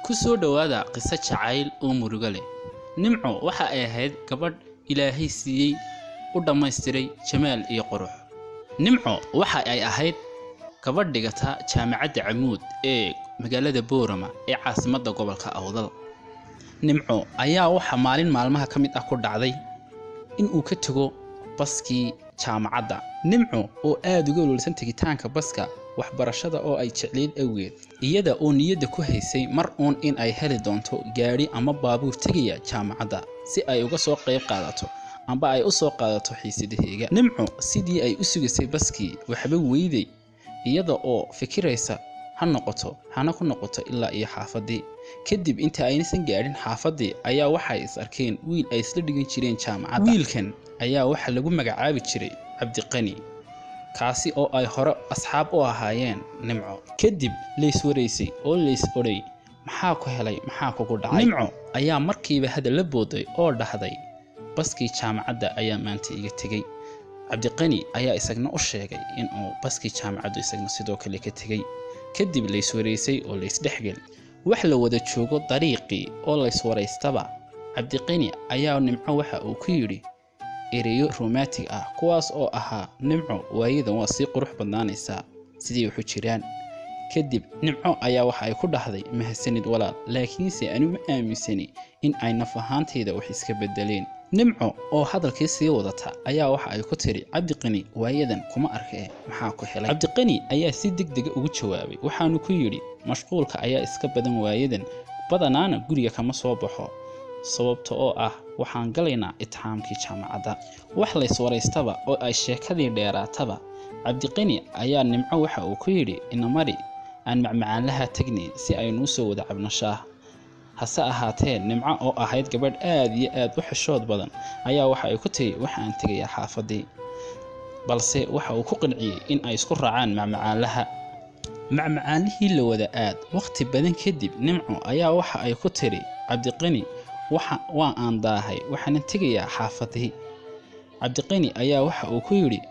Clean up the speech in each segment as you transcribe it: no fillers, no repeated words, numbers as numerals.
Ku soo dhowaada qiso jacayl oo murugo leh. Nimco waxa ay ahayd gabadh Ilaahay siiyey u dhammaystiray jamaal iyo qurux. Nimco waxa ay ahayd gabadh dhigata jaamacadda Camuud ee magaalada Boorama ee caasimadda gobolka Awdal. Nimco ayaa waxa maalin maalmaha ka mid ah ku dhacday in uu ka tago baskii jaamacadda. Nimco oo aad uga welwelsan tegitaanka baska waxbarashada oo ay jecleyd awgeed, iyada oo niyadda ku haysay mar uun in ay heli doonto gaadhi ama baabuur tegaya jaamacadda si ay uga soo qayb qaadato amba ay u soo qaadato xiisadaheega. Nimco sidii ay u sugaysay baskii waxba weyday, iyada oo fikiraysa ha noqoto hana ku noqoto ilaa iyo xaafaddii. Kadib inta aynaysan gaadhin xaafaddii ayaa waxay is arkeen wiil ay isla dhigan jireen jaamacadda. Wiilkan ayaa waxaa lagu magacaabi jiray Cabdiqani, kaasi oo ay hore asxaab u ahaayeen Nimco. Kadib lays waraysay oo lays odhay, maxaa ku helay, maxaa kugu dhacay? Nimco ayaa markiiba hadalla booday oo dhahday, baskii jaamacadda ayaa maanta iga tegey. Cabdiqani ayaa isagna u sheegay in uu baskii jaamacaddu isagna sidoo kale ka tegey. Kadib lays waraysay oo lays dhexgel, wax la wada joogo dariiqii oo lays waraystaba, Cabdiqani ayaa Nimco waxa uu ku yidhi ereyo romantic ah, kuwaas oo ahaa, Nimco waayadan waa sii qurux badnaanaysaa, sidii waxu jiraan. Kadib Nimco ayaa waxa ay ku dhahday, mahadsanid walaal, laakiinse anu ma aaminsani in ay naf ahaantayda wax iska bedeleen. Nimco oo hadalkii sii wadata ayaa waxa ay ku tiri, Cabdiqani waayadan kuma arkee, maxaa ku helay? Cabdiqani ayaa si degdega ugu jawaabay, waxaanu ku yidhi, mashquulka ayaa iska badan waayadan, badanaana guriga kama soo baxo, sababta oo ah waxaan galaynaa itixaamkii jaamacadda. Wax lays waraystaba oo ay sheekadii dheeraataba, Cabdiqani ayaa Nimco waxa uu ku yidhi, inamari aan macmacaanlaha tagnay si aynu usoo wada cabno shaah. Hase ahaatee Nimco oo ahayd gabadh aad iyo aad u xishood badan ayaa waxa ay ku tiri, waxa aan tegayaa xaafaddii. Balse waxa uu ku qanciyey in ay isku raacaan macmacaanlaha. Macmacaanlihii la wada aad waqti badan kadib, Nimco ayaa waxa ay ku tiri Cabdiqani, waa aan daahay, waxaanan tegayaa xaafaddii. Cabdiqani ayaa waxa uu ku yidhi,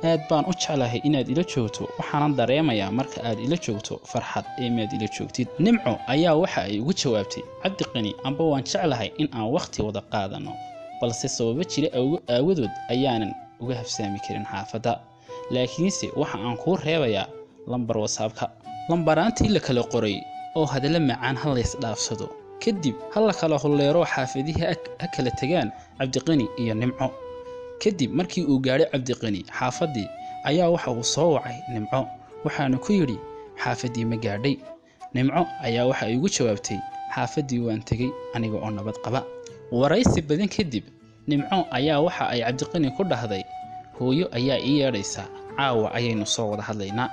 aad baan u jeclahay inaad ila joogto, waxaanan dareemayaa marka aad ila joogto farxad ee maad ila joogtid. Nimco ayaa waxa ay ugu jawaabtay, Cabdiqani amba waan jeclahay in aan waqti wada qaadano, balse sababo jira aawadood ayaanan uga habsaami karin xaafadda, laakiinse waxa aan kuu reebayaa lambar WhatsApp-ka. Lambaraantii la kala qoray oo hadallo macaan ha lays dhaafsado. Kadib ha la kala hulleero, xaafadihii ha kala tegaan Cabdiqani iyo Nimco. Kadib markii uu gaadhay Cabdiqani xaafaddii ayaa waxa uu soo wacay Nimco, waxaanu ku yidhi, xaafaddii ma gaadhay? Nimco ayaa waxa ay ugu jawaabtay, xaafaddii waan tegey aniga oo nabad qaba. Waraysi badan kadib, Nimco ayaa waxa ay Cabdiqani ku dhahday, hooyo ayaa ii yeedhaysa, caawa ayaynu soo wada hadlaynaa.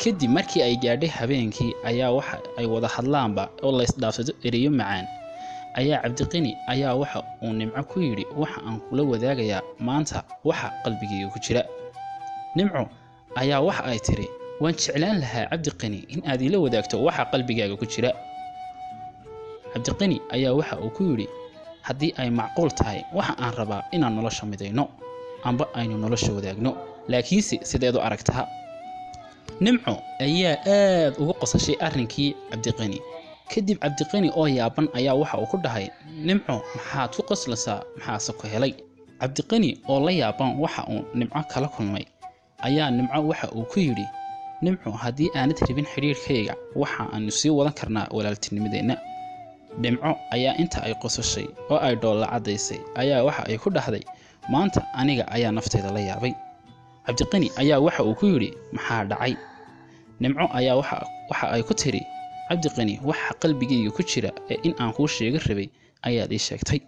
Kadib markii ay gaadhay habeenkii ayaa waxa ay wada hadlaanba oo lays dhaafsado ereyo macaan, ayaa Cabdiqani ayaa waxa uu Nimco ku yidhi, waxa aan kula wadaagayaa maanta waxa qalbigayga ku jira. Nimco ayaa waxa ay tiri, waan jeclaan lahaa Cabdiqani in aad ila wadaagto waxa qalbigaaga ku jira. Cabdiqani ayaa waxa uu ku yidhi, haddii ay macquul tahay waxa aan rabaa inaan nolosha midayno amba aynu nolosha wadaagno, laakiinse sideed u aragtaa? Nimco ayaa aad ugu qosashay arrinkii Cabdiqani. Kadib Cabdiqani oo yaaban ayaa waxa uu ku dhahay, Nimco maxaad ku qoslaysaa, maxaase ku helay? Cabdiqani oo la yaaban waxa uu Nimco kala kulmay ayaa Nimco waxa uu ku yidhi, Nimco haddii aanad rabin xidhiirkayga waxa aanu sii wadan karnaa walaaltinimadeenna. Nimco ayaa inta ay qosashay oo ay dhoolla caddaysay ayaa waxa ay ku dhahday, maanta aniga ayaa naftayda la yaabay. Cabdiqani ayaa waxa uu ku yidhi, maxaa dhacay? Nimco ayaa waxa ay ku tiri, Cabdiqani waxa qalbigayga ku jira ee in aan kuu sheega rabay ayaad ii sheegtay.